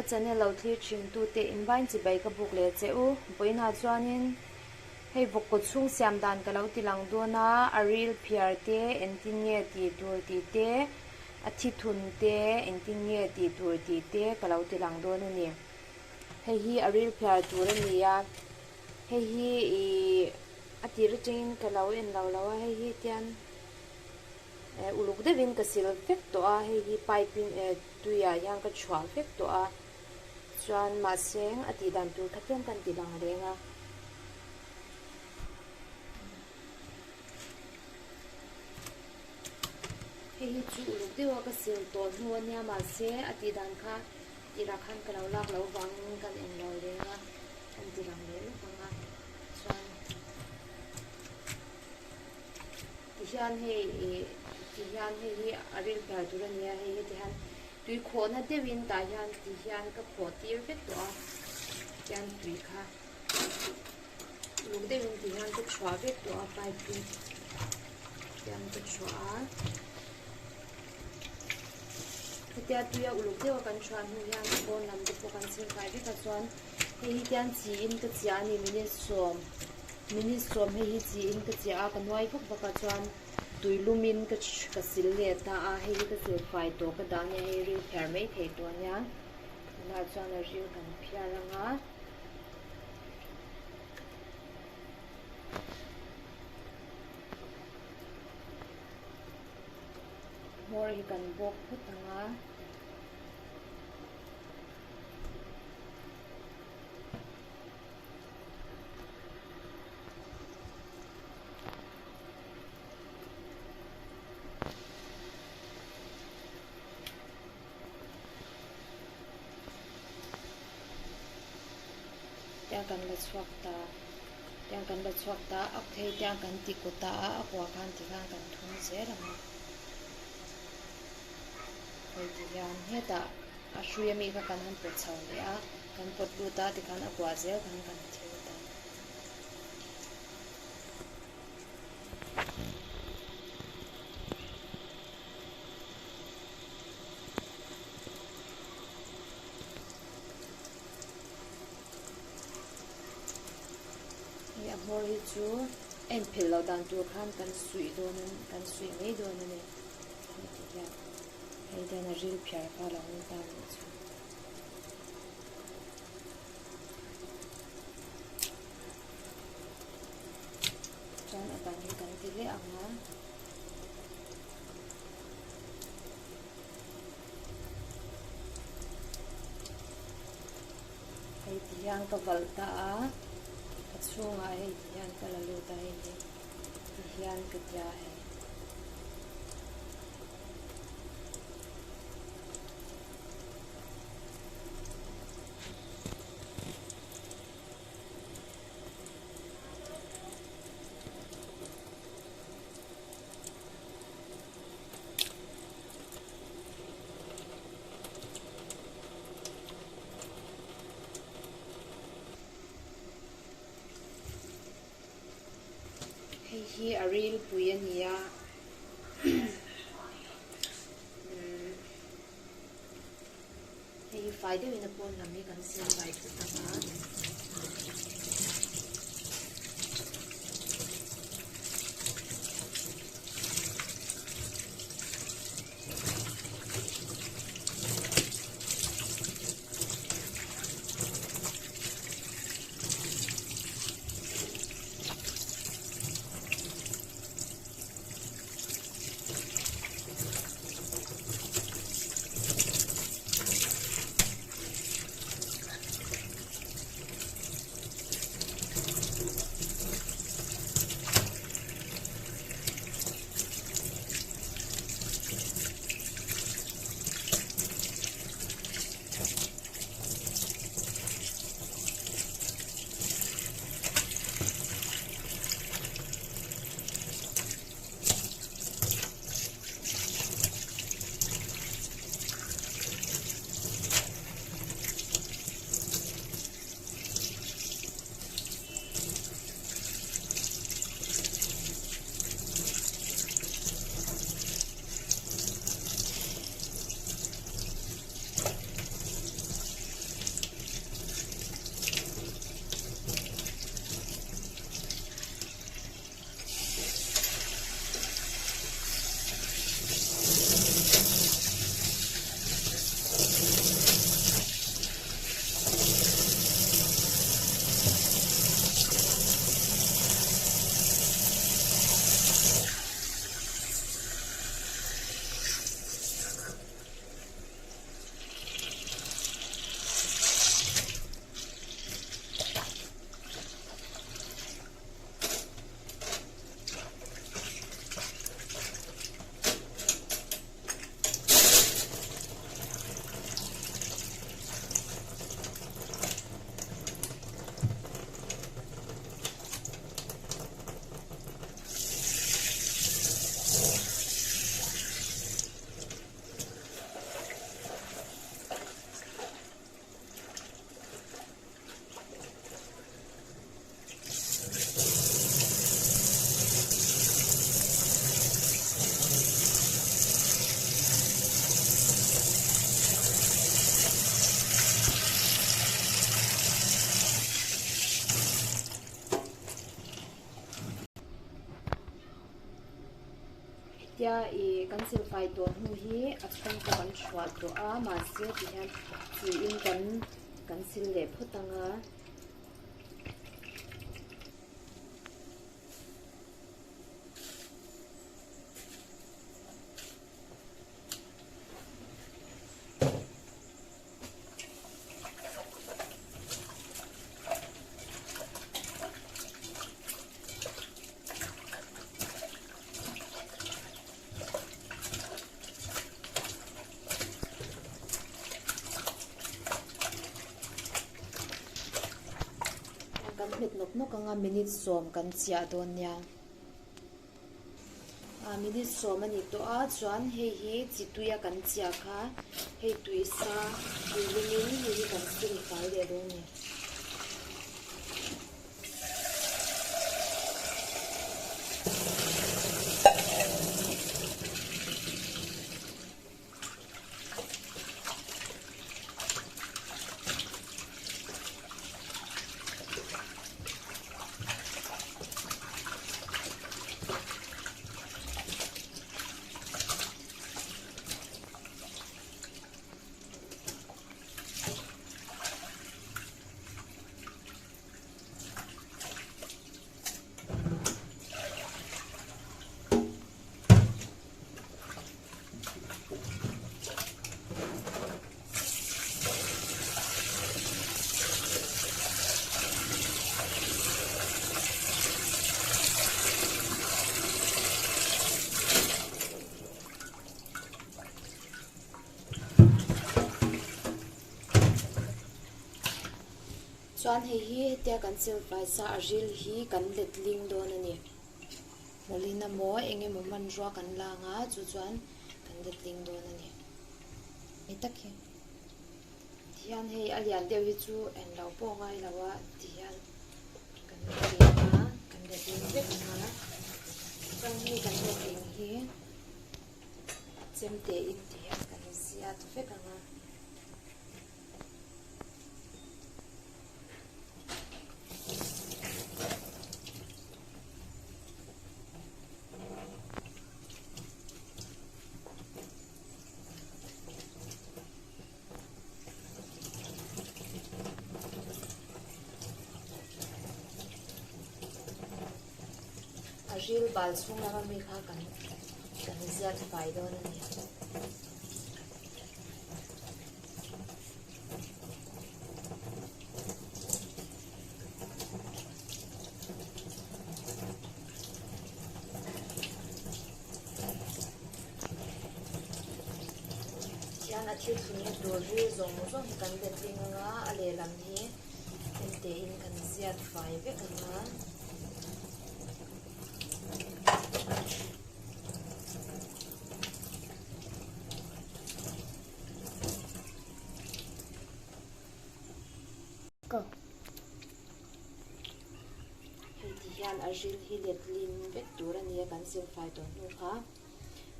Ka channel lo thlir thin tute in vain chibai ka buk leh che u. Vawiinah chuanin hei vawk kaw chhung siam dan ka lo ti lang dawn a, a ril phiar te engtin nge tih tur tih te, a thi thun te engtin nge tih tur tih te ka lo ti lang dawn a ni. Hei hi a ril phiar tur a ni a, hei hi ih a tir atangin ka lo en lo lo a, hei hi tian eh uluk deuhin ka sil vek tawh a, hei hi pipe in eh tuiah hian ka chhuah vek tawh a, chuan mahse a tih dan tur kha tlem kan ti lang reng a. Hei hi chu uluk deuha ka sil tawh hnu a nia mahse a tih dan kha tirah khan ka lo lak loh vangin kan en lo reng a, kan ti lang leh lawk ang a chuan Tihian hei ih tihian hei hi a ril ber tur a ni a, hei hi tihian tui khawhna deuhin tah hian tihian ka khawh tir vek tawh a, tihian tui kha uluk deuhin tihian ka chhuah vek tawh a pipe hi tihian ka chhuah a, hetia tuia uluk deuha kan chhuah hnu hian pawn lam te pawh kan chhingkai vek a chuan hei hi tihian chiin ka chiah a ni minute sawm. Minute sawm hei hi chiin ka chiah a, ka nuai vak vak a chuan tui lumin ka ka sil leh ta a, hei hi ka sil fai tawh ka dah ania hei ril phiar mai thei tawh ania tunah chuan a ril kan phiar ang a. Hmawr hi kan bawk phawt ang a. Tiang kan la chhuak ta tiang kan la chhuak ta a phei tiang kan ti kut ta a a kua khan ti khan kan thun zel ang a hei ti hian hetah a hrui ami kha kan han pawt chho leh a. Kan pawt lut a tikhan a kuah zel khan kan thil ta. Hei a hmawr hi chu a inphel loh dan tur khan kan suih dawn a kan suih mai dawn a ni. Hei ti hian hei hian a ril phiar kha a lo ni ta a nih chu. Chuan a dang hi kan ti leh ang a. Hei ti hian ka valh ta a, a chhungah hei ti hian ka la lut a hei hi ti hian ka tia hei. Hei hi a rilpui a ni a. Hei hi fai deuhin a pawn lam hi kan siam fai thut ang a. Hetia ih kan silfai tawh hnu hi a chhung pawh kan chhuah tawh a mahse tihian chi in kan kan sil leh phawt ang a. Kan hmet nawk nawk anga minute sawm kan chiah dawn nia. Ah minute sawm a ni tawh a chuan hei hi chi tuia kan chiah kha hei tui sa tui lungin hei hi kan sil fai leh dawn a ni. Chuan hei hi hetia kan silfai sa a ril hi kan let ling dawn a ni. Hmawlin emaw eng emaw hmanrua kan la ang a chu chuan kan let ling dawn a ni. Hei tak hi tihian hei a lian deuh hi chu en lo pawh ngai lo a tihian kan let ling a kan let ling vek ang a chuan hei kan let ling hi chemte in tihian kan ziat vek ang a. A ril bal chhung lama mi kha kan kan ziat fai dawn a ni. Tihian a thil thunna tur hi zawng zawng hi kan let ling anga a lehlam hi hemte in kan ziat fai vek anga. Hei ti hian a ril hi letling vek tur a nia kan sil fai tawh hnu kha.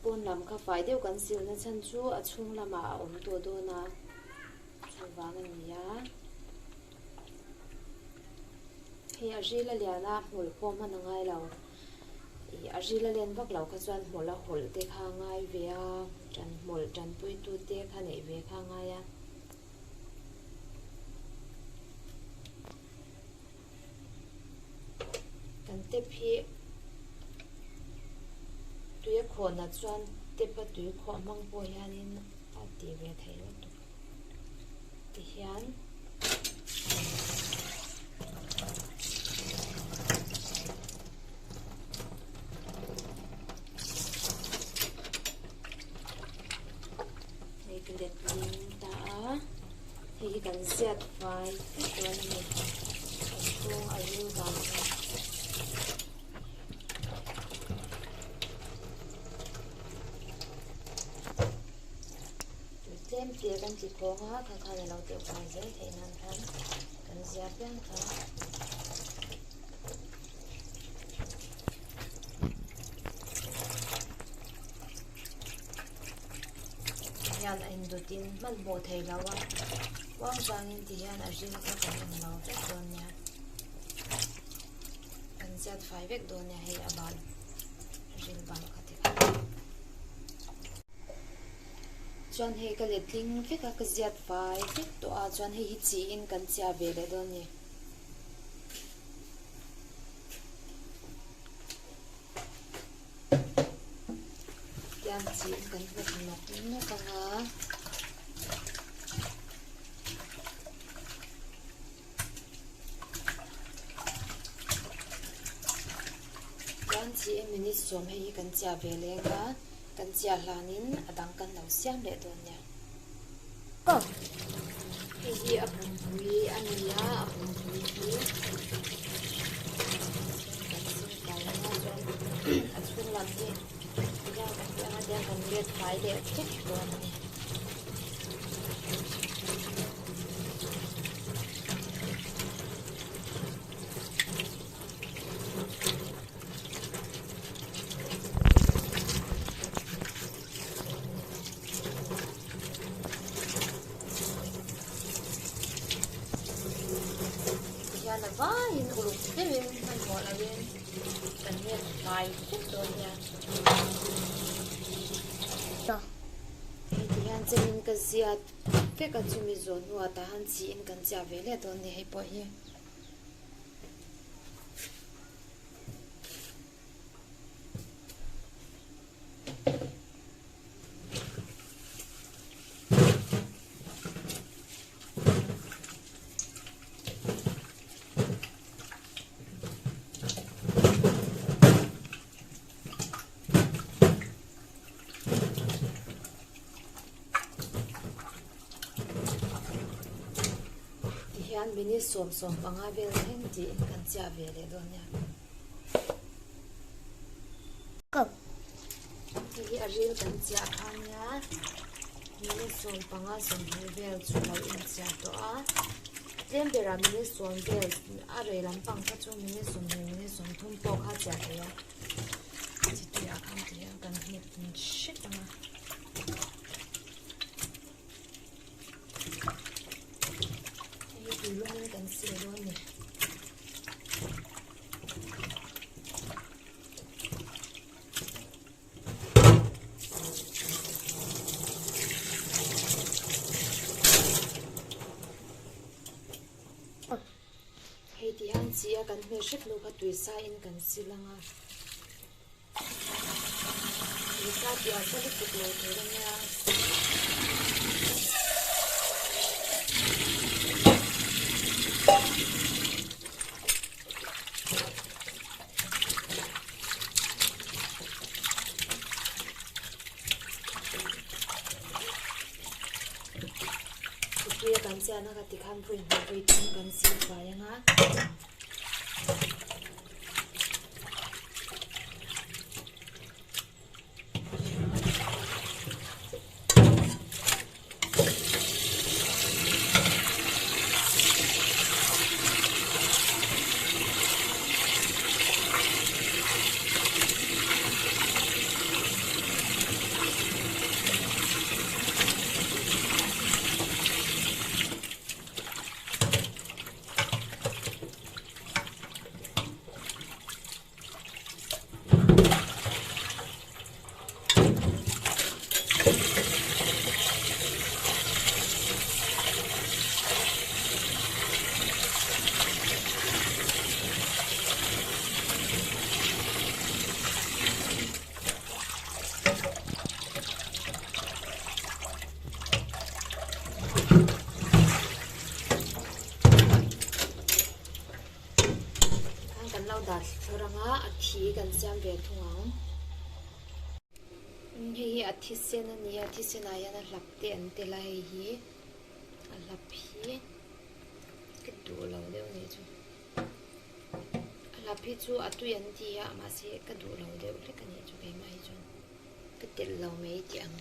Pawn lam kha fai deuh kan silna chhan chu a chhung lamah a awm tawh dawn a, chuvang a ni a. Hei a ril a lian a hmul pawh hman a ngai lo. Ih a ril a len vak lo kha chuan hmul a hawlh te kha a ngai ve a, tan hmul tanpui tu te kha neih ve kha a ngai a. Kan tap hi tui a khawh nat chuan tap a tui khawh hmang pawh hianin a tih ve theih lutuk tihian hei ka let ling ta a hei hi kan ziat fai vek dawn a ni a chhung a ril vang hian. Tui tlem te kan ti khawng a kha khan a lo teuh fai zel theih nan khan kan zia piang kha. Hian a indutin hmanhmawh thei lo a uang changin ti hian a ril kha kan en lo vek dawn nia kan ziat fai vek dawn nia hei a bal ril bal kha ti kha. Chuan hei ka letling vek a, ka ziat fai vek tawh a, chuan hei hi chi in kan chiah ve leh dawn a ni. Tiang chi in kan hmet nawk nawk ang a. Chuan chi in minute sawm hei hi kan chiah ve leng a, kan chiah hlanin a dang kan lo siam leh dawn nia. Hei hi a pumpui a ni a, a pumpui hi kan sin fai ang a chuan a chhung lam hi tihian kan tih ang a tihian kan let fai leh vek dawn a ni. Tihian a vaiin uluk deuhin hmanhmawh loin kan let fai vek dawn nia. Hei tihian chenin ka ziat vek a chumi zawh hnuah tah han chiin kan chiah ve leh dawn nia hei pawh hi. Tihian minute 10 15 vel thleng tiin kan chiah ve leh dawn nia. Hei hi a ril kan chiah kha nia minute 15 20 vel chu lo inchiah tawh a tlem berah minute 10 vel a rei lampang kha chu minute 20 minute 30 pawh kha chiah thei a chi tuiah khan tihian kan hnip hrep ang a. Hei hi tui lawngin kan sil dawn a ni. Hei ti hian chi a kan hmeh hrep hnu kha tui sa in kan sil ang a. Tui sa tih ah chuan lutuk lo tur a nia. Tui a kan chiahna kha tikhan vawi hnih vawi thum kan sil fai ang a. Khan kan lo dah thlawr ang a, a thi kan siam ve thung ang. Hei hi a thisen a ni a, thisen ah hian a hlap te an tel a hei hi a hlap hi ka duh lo deuh a nih chu. A hlap hi chu a tui an ti a mahse ka duh lo deuh hlek a nih chu keimah hi chuan ka telh lo mai tih ang.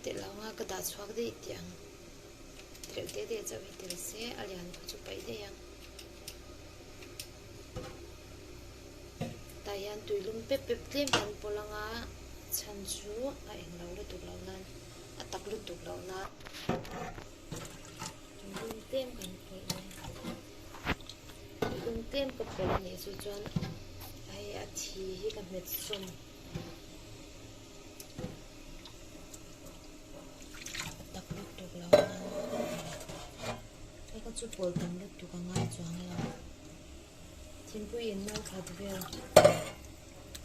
Telh lo anga ka dah chhuak daih tih ang. Telh te te chauh hi tel se a lian kha chu paih daih ang. Tah hian tuilum pep pep tlem kan pawlh anga chhan chu a eng lo lutuk loh nan a tak lutuk loh nan tuilum tlem kan pawlh mai. Tuilum tlem ka pawlh anih chu chuan hei a thi hi ka hmet sawm. chu pawlh tam lutuk a ngai chuang lo. Thingpui in no khat vel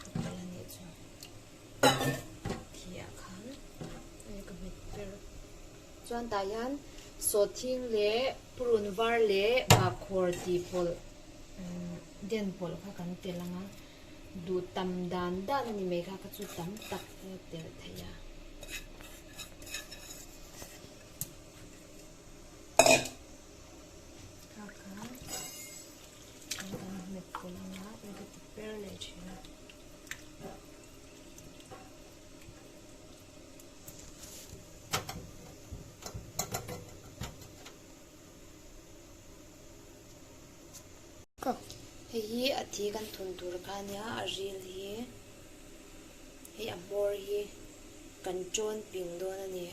ka pawlh a nih chu. Khi ah khan hei ka hmet ber. Chuan tah hian sawhthing leh purun var leh bahkhawr tih pawlh den pawlh kha kan telh ang a. Duh tam dan dan a ni mai kha kha chu tam tak pawh telh theih a. Kha kha kan kan hmet pawlh ang a in ka ti per leh thin a. Hei hi a thi kan thun tur kha ania a ril hi hei a hmawr hi kan tawn ping dawn a ni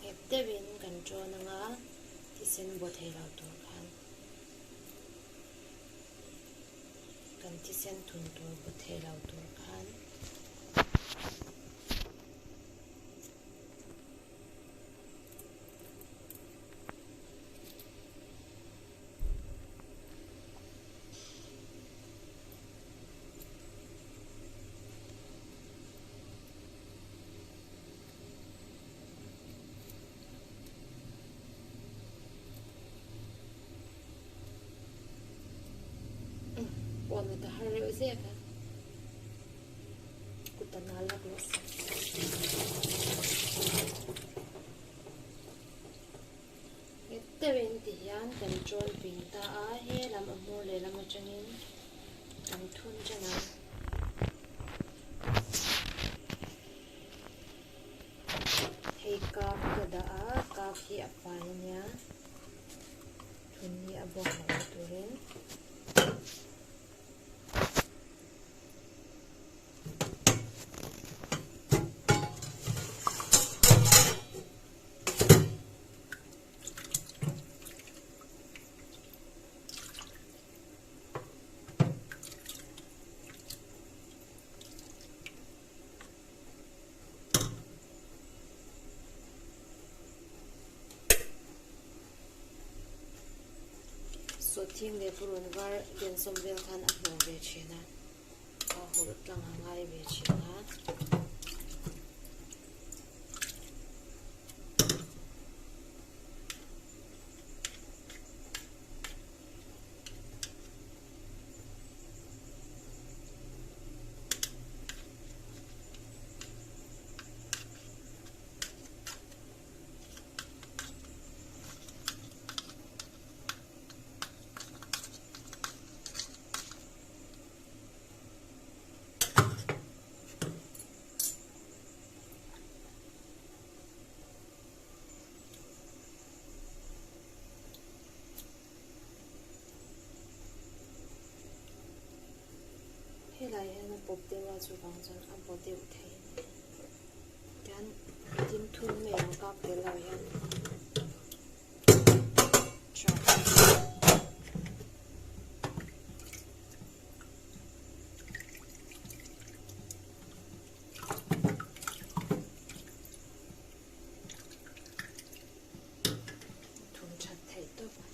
nghet deuhin kan tawn anga thisen baw thei lo tur khan kan thisen thun tur baw thei lo tur khan. Pawn a ta har reuh zek a kut a nal lak lawk si. Nghet deuhin ti hian kan chawl ping ta a, he lam a hmur lehlam atangin kan thun tan a. Hei kap ka dah a, kap hi a fai a nia, thun hi a buak lohna turin. Sawhthing leh purun var densawm vel khan a hmuh ve thin a, a hawlh tlang a ngai ve thin a. Helai hian a pawp deuh a chuvang chuan a baw deuh thei a ni. Tian tin thun mai ang kak tel lo hian Thun that theih tawp a.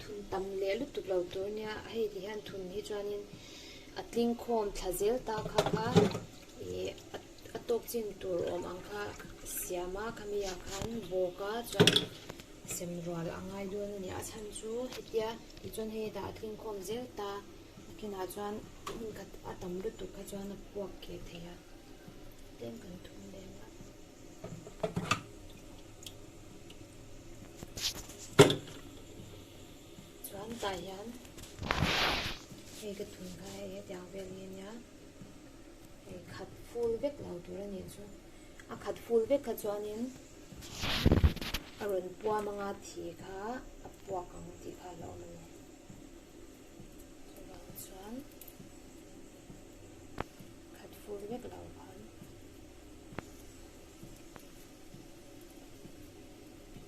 Thun tam leh lutuk lo tur nia hei ti hian thun hi chuanin a tling khawm thla zel ta kha kha ih a tawk chin tur awm ang kha siam a khami ah khan bawk a chuan sem rual a ngai dawn a ni a chhan chu hetia tichuan hei hetah a tling khawm zel ta a kinah chuan hmun khat a tam lutuk kha chuan a puak keh thei a tlem kan thun leh ang a. Chuan tah hian. Hei ka thun kha hei hetiang vel hi ania hei khat full vek lo tur a nih chu a khat full vek kha chuanin a rawn puam anga thi kha a puak ang tih kha a lo awm a ni chuvang chuan khat full vek lo khan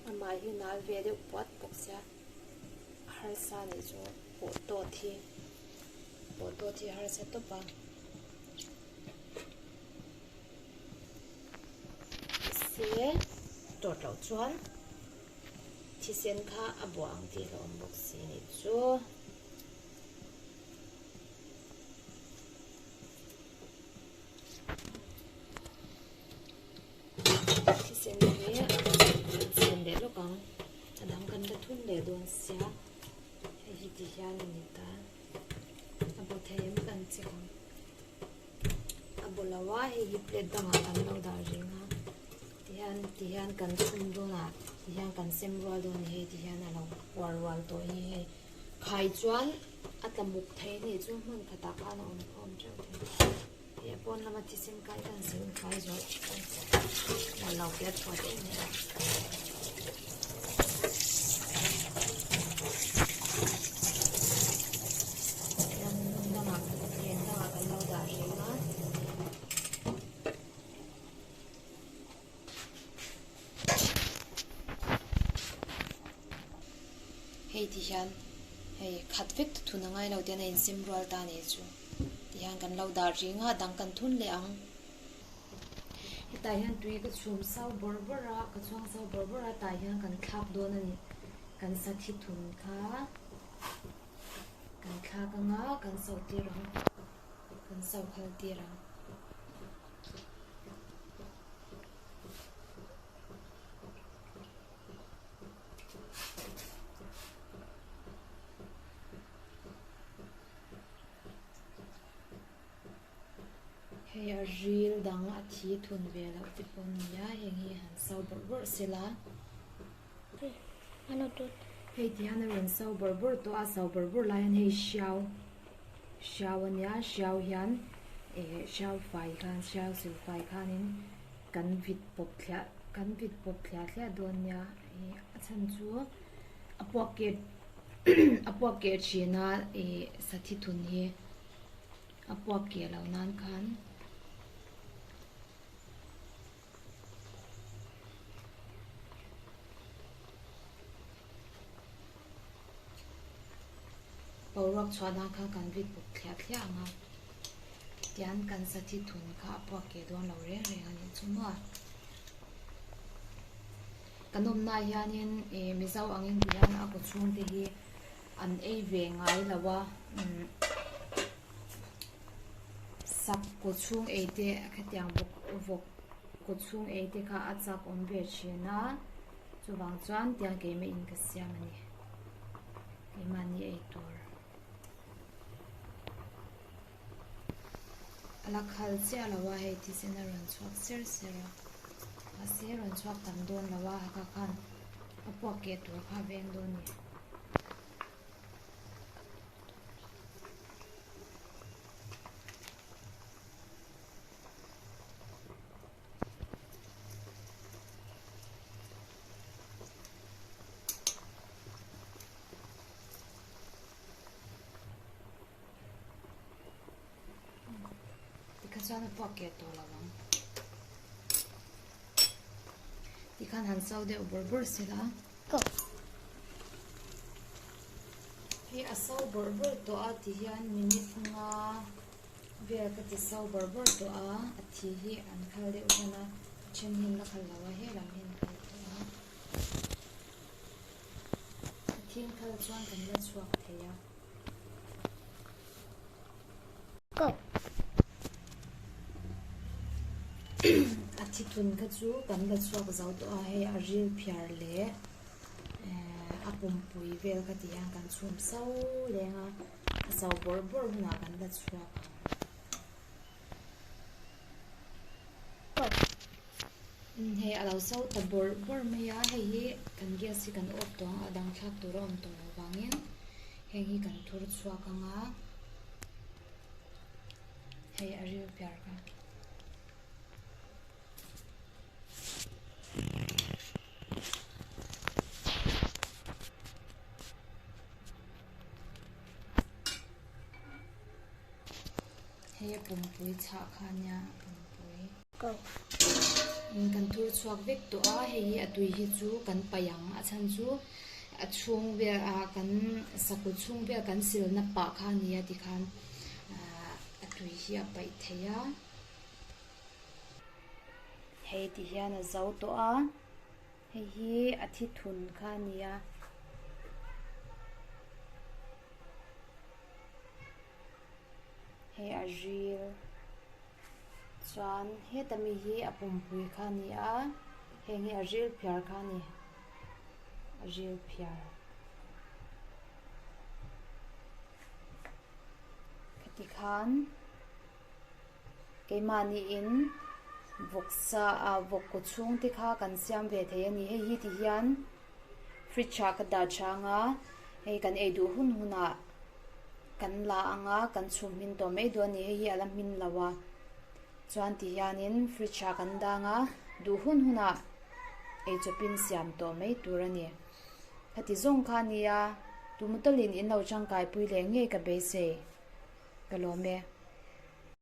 amah hi nal ve deuh puat bawk sia. Harsa nih chu pawh tawt hi pawh tawt hi harsa tawp a se tawt loh chuan thisen kha a buah ang tih hlauhawm bawk si nih chu. Thisen hi an siam leh lawk ang a dang kan la thun leh dawn sia hei hi ti hian a ni ta a bu thei em kan check ang a bu lo a hei hi plate dangah kan lo dah reng a ti hian ti hian kan chhum dawn a ti hian kan sem rual dawn a ni hei ti hian a lo kual rual tawh hi hei khai chuan a tla muk thei a nih chu hmun khatah khan a awm khawm teuh thei. He pawn lama thisen kai kan sil fai zawh a lo piat pawt em em a. Hian hmun dangah len dangah kan lo dah reng a. Hei ti hian hei khat vek ta thun a ngai lo tian a insem rual ta nih chu. Tihian kan lo dah ring a, dang kan thun leh ang. Hetah hian tui ka chhum sau bawrh bawrh a, ka chhuang sau bawrh bawrh a, tah hian kan thlak dawn a ni. Kan sa thi thun kha kan thlak ang a, kan so tir ang, kan so khal tir ang. Hei a ril dang a thi thun ve loh te pawh a ni a, heng hi han so bawrh bawrh sela. Hei ti hian a rawn so bawrh bawrh tawh a, so bawrh bawrh lai hian hei hriau hriau a nia, hriau hian eh hriau fai khan hriau sil fai khanin kan vit pawp thliah kan vit pawp thliah thliah dawn nia ih a chhan chu a puak kep a puak keh thin a ih sathi thun hi a puak keh loh nan khan boruak chhuah nan khan kan vit bawk thliah thliah ang a tian kan sathi thun kha a puak keh dawn lo reng reng a nih chu maw. Kan awmnaah hianin ih Mizo angin ti hian a kaw chhungte hi an ei ve ngai lo a umm sak kaw chhung ei te khatiang bawk vawk kaw chhung ei te kha a chak awm ve thin a chuvang chuan tiang keimah in ka siam a ni keimahni ei tur. A la khal chiah lo a hei thisen a rawn chhuak ser ser a mahse a rawn chhuak tam dawn lo a hakha khan a puak keh tur kha a veng dawn a ni. Tikhan chuan a puak keh tawh lo ang. Tikhan han so deuh bawrh bawrh sela. Go. Hei a so bawrh bawrh tawh a ti hian minute nga vel ka ti so bawrh bawrh tawh a, a thi hi an khal deuh hman a, a then hi an la khal lo a, helam hi an khal tawh a. A thing khal chuan kan la chhuak thei a. Go. A thi thun kha chu kan la chhuak zo tawh a, hei a ril phiar leh a pumpui vel kha ti hian kan chhum so leng a, a so bawrh bawrh hunah kan la chhuak ang. Hei a lo so ta bawrh bawrh mai a, hei hi kan gas hi kan off tawh ang a, a dang thlak tur a awm tawh loh vangin heng hi kan thur chhuak ang a. Hei a ril phiar kha. Hei a pumpui chhah kha nia a pumpui. Kan thur chhuak vek tawh a hei hi a tui hi chu kan paih ang a chhan chu a chhung vel ah kan sakawr chhung vel kan silna pah kha a ni a tikhan ahh a tui hi a paih thei a. Hei ti hian a zo tawh a hei hi a thi thun kha a ni a. Hei a ril chuan heta mi hi a pumpui kha a ni a heng hi a ril phiar kha a ni a ril phiar. Khati khan keimahniin vawksa ah vawk kaw chhung te kha kan siam ve thei a ni hei hi ti hian fridge ah ka dah chang a hei kan ei duh hun hunah kan la ang a kan chhum hmin tawh mai dawn a ni hei hi a la hmin lo a chuan ti hianin fridge ah kan dang a duh hun hunah eichawpin siam tawh mai tur a ni. Khati zawng kha a nia, tumutawlin in lo tangkaipui leh ngei ka beisei. Ka lawm e.